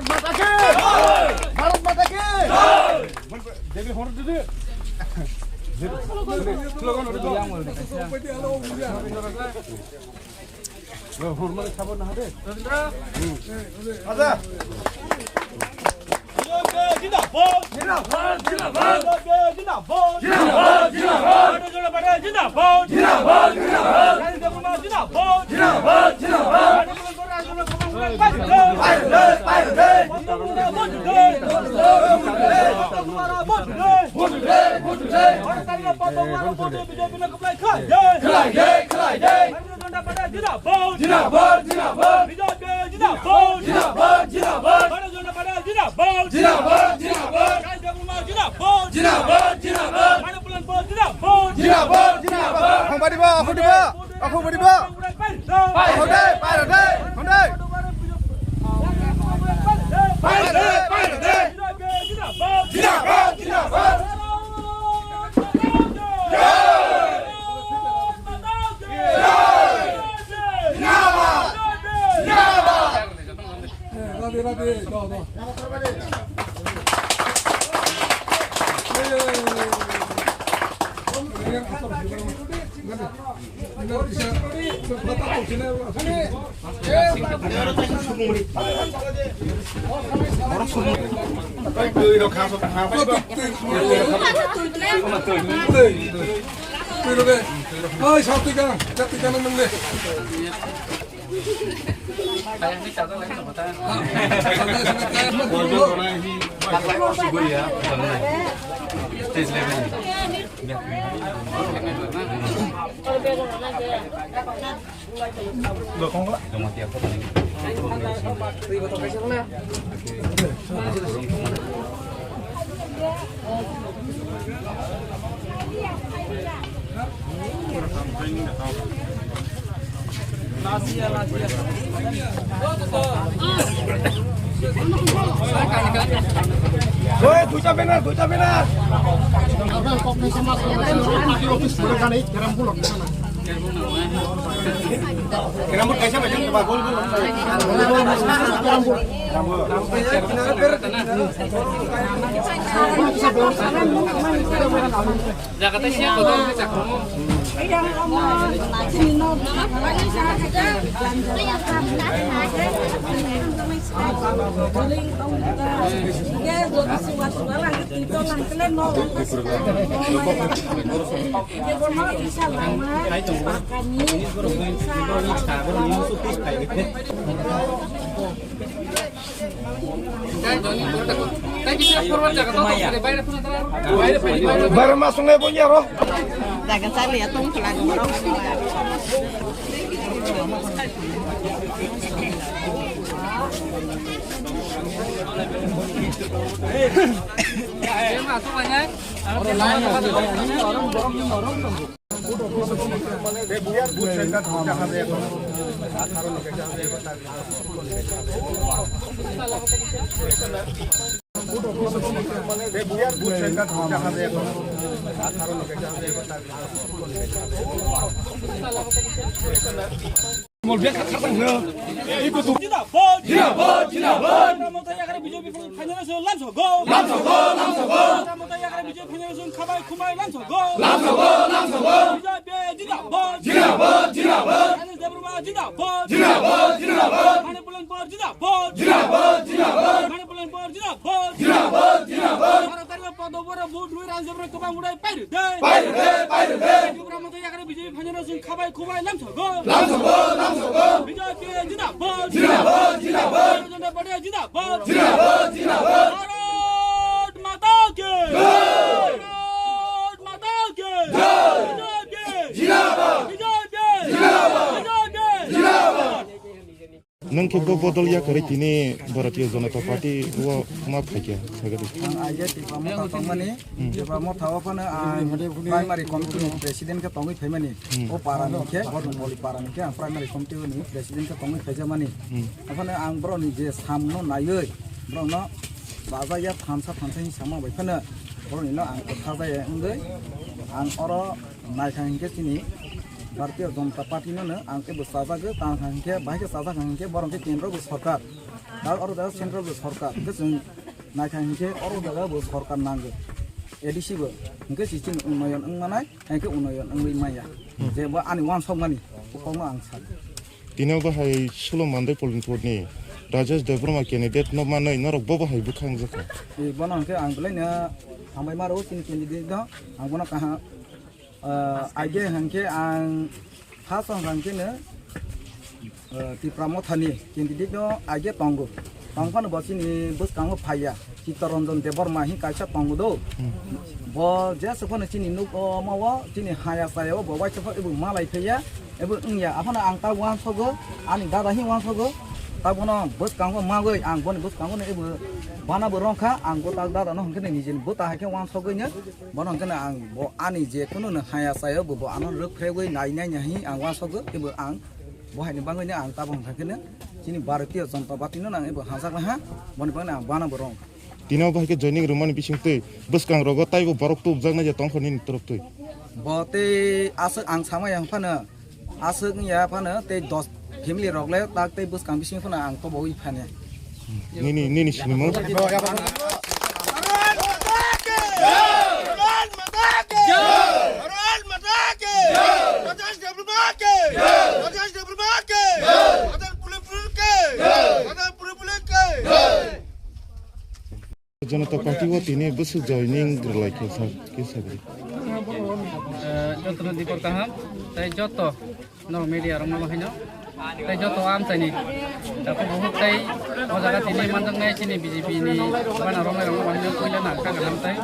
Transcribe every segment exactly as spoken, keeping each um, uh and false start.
माता की भारत माता की। देवी होर दीदी। होर माने खबर ना दे। आजा। जिंदाबाद। जिंदाबाद, जिंदाबाद। जिंदाबाद। जिंदाबाद, जिंदाबाद। भारतीय जनता पार्टी जिंदाबाद। जिंदाबाद, जिंदाबाद। राजेंद्र कुमार जिंदाबाद। जिंदाबाद, जिंदाबाद। जिंदाबाद, जिंदाबाद। जिंदाबाद, जिंदाबाद। जिंदाबाद, जिंदाबाद। भारतीय जनता पार्टी जिंदाबाद। जिंदाबाद, जिंदाबाद। राजेंद्र कुमार जिंदाबाद। जिंदाबाद, जिंदाबाद। Hongpadiba, hongpadiba, hongpadiba. Hongdai, pairade, hongdai. Pairade, pairade. Jindabad, jindabad. Jindabad, jindabad. Radhe, radhe, do, do. Oi, satu kan, satu kan nang deh. Oi, duita banner, duita banner. Party office pura kani, Kerambul office na. Kerambul kaisa bai jang ba gol gol. Kerambul. Jaga ta siya ko ta chakmo. Bara masuk nih punya roh. Jaga sali ya tong pulang roh. Jindabad! Jindabad! Jindabad! Jindabad! Motha yakari B J P final lamsogo! Lamsogo! Lamsogo! Motha yakari B J P final khabai khumbai lamsogo! Lamsogo! Lamsogo! B J P jindabad! Jindabad! Jindabad! Rajesh Debbarma jindabad! Jindabad! Jindabad! Mani Pulanpur jindabad! Jindabad! Jindabad! Mani Pulanpur jindabad! Jindabad! Jindabad! Baro tarikh podobora vote rui Rajesh Debbarma kwbang urai pairide! Pairide! Pairide! Debbarma motha yakari B J P final sung khabai khumbai lamsogo! Lamsogo! Lamsogo! B J P jindabad! Jindabad! Jindabad! Bharatiya Janata Party jindabad! Jindabad! Jindabad! Bharat Mata ki! Jai! Bharat Mata ki! Jai! B J P! Jindabad! B J P! Jindabad! B J P! Jindabad! Nwng khe bo bodol yakarwi tini Bharatiya Janata Party o ma phaikha, sagadi. Ang aija Tipra Motha tongmani, Hmm. Tipra Motha o phano ang primary committee ni president khe tongwi phaimani. Hmm. O para ni khe, Bodolpoli para ni khe ang primary committee ni president khe tongwi phaijakmani. Hmm. Ophano ang borok ni je samno naiwi, borok no bajakya thansa thansa hinwi sama bai phano borok ni no ang kwtha jaya wngwi ang oro naikha hinkhe chini Bharatiya Janata Party no no ang khe bo chajagwi tang kha hinkhe, bahai khe chajak kha hinkhe borok khe kendro bo sorkar. Aro oro jaga central bo sorkar, hwnkhe chwng naikha hinkhe oro jaga bo sorkar nango, A D C bo, hinkhe se chini unnoyon wng manai, hinkhe unnoyon wngwi manya. Je bo ani uansukmani, bo kokno ang sadi. Tini bo hai Sulo Mandai Polinpur ni Rajesh Debbarma candidate no manwi norok bo bo hai bwkha wngjakha. E, bono hinkhe ang belai no hambai maro chini candidate no, ang bono kaham, ah, aige hinkhe ang first o hinkhe no, ah, Tipra Motha ni candidate no aige tongo. Tongphano bo chini bwskango phaiya. Chittaranjan Debbarma hin kaisa tongo do. Hmm. Bo jesa phano chini nuk o ma o, chini haya saya o, bo waisa phano ebo malai phaiya, ebo wngya. Aphano ang ta uansogo, ani dada hin uansogo, ta bono bwskango magwi, ang boni bwskango no ebo bana bo rongkha, ang bo ta dada no hwnkhe nijini bo ta haikhe uansogwi no, bono hwnkhe no ang bo ani je kunu no haya saya o, bo, bo ano rwk phregwi nai nai nai hin ang uansogo, ebo ang bo haini bagwi no ang ta bo hwnkhe no chini Bharatiya Janata Party no ang ebo hajak lai ha, boni bagwi no ang bana bo rongkha. Tino bahai khe joining rwmani bisingtwi bwskangrogo taibo borok tubjaknai je tongkha nini toroftwi. Bo tei aswk ang sama yang phano, aswk wngya phano tei dos family rok le tak tei bwskang bising phano ang tobowi phane. Nini, nini sinimung? Janata Party o tini bwswk joining rwlai khe sa, khe sagri. Eh, jotono dipor kaham, tei joto norok media rokno bo haino, tei joto amchaini, dakhuk bukhuk tei o jaga tini manjaknai chini B J P ni bana romnai rokno bo haino puila nang kha kaham tei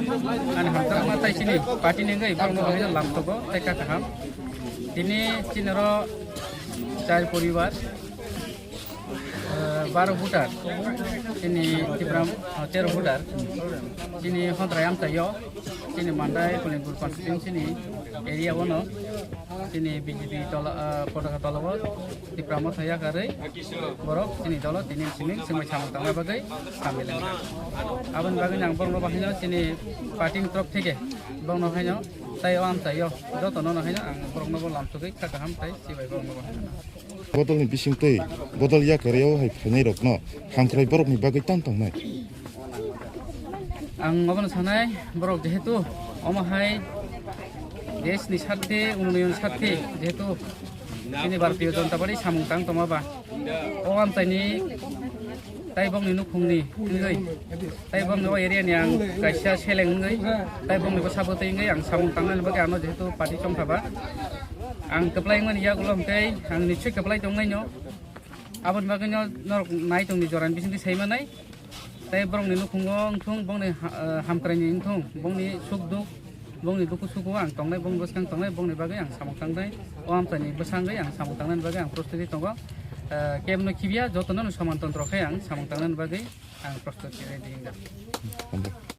ani hamjakma tei chini party ni wngwi borokno bo haino lamsogo tei kha kaham. Tini chini oro char poribar, eh, baro voter, chini Tipra, eh, tero voter, chini Hondrai amchaio, chini Mandai Kolinpur constituency ni area o no, chini B J P tola, eh, potaka tola o Tipra Motha yakarwi borok chini dolo tini simi simi samung tangna bagwi sambil wngkha. Aboni bagwi ang borokno bahaino chini party ni torop theke borokno haino tei o amchaio jotono no haino ang borokno bo lamsogwi kha kaham tei sibai borokno bo haino. Bodolni bisingtwi bodol yakarwi o hai phainairokno hamkrai borokni bagwi tamo tongnai? Ang obono sanai, borok jehetu omo hai desh ni sarthe, unnoyon sarthe, jehetu chini Bharatiya Janata Party samung tang tongma ba, o amchaini tai bokni nukhungni wngwi, tai bokni o area ni ang kaisa seleng wngwi, tai bokni bwsa bwtwi wngwi ang samung tangnani bagwi ano jehetu party chongkha ba, ang kwplai wngmani yagulo hwnkhe ang nichoi kwplai tongnaino. Aboni bagwino norok nai tongni jorani bisingtwi sai manai. Tei borokni nukhungo wngthung, bongni ha-, eh, hamkraini wngthung, bongni suk duk, bongni dukhu sugo ang tongnai, bongni bwskang tongnai, bongni bagwi ang samung tangnai. O amchaini bwsangwi ang samung tangnani bagwi ang prostuti tongo. Eh, kebno khibiya, jotono no soman tontro khe ang samung tangnani bagwi ang prostuti ready wngkha.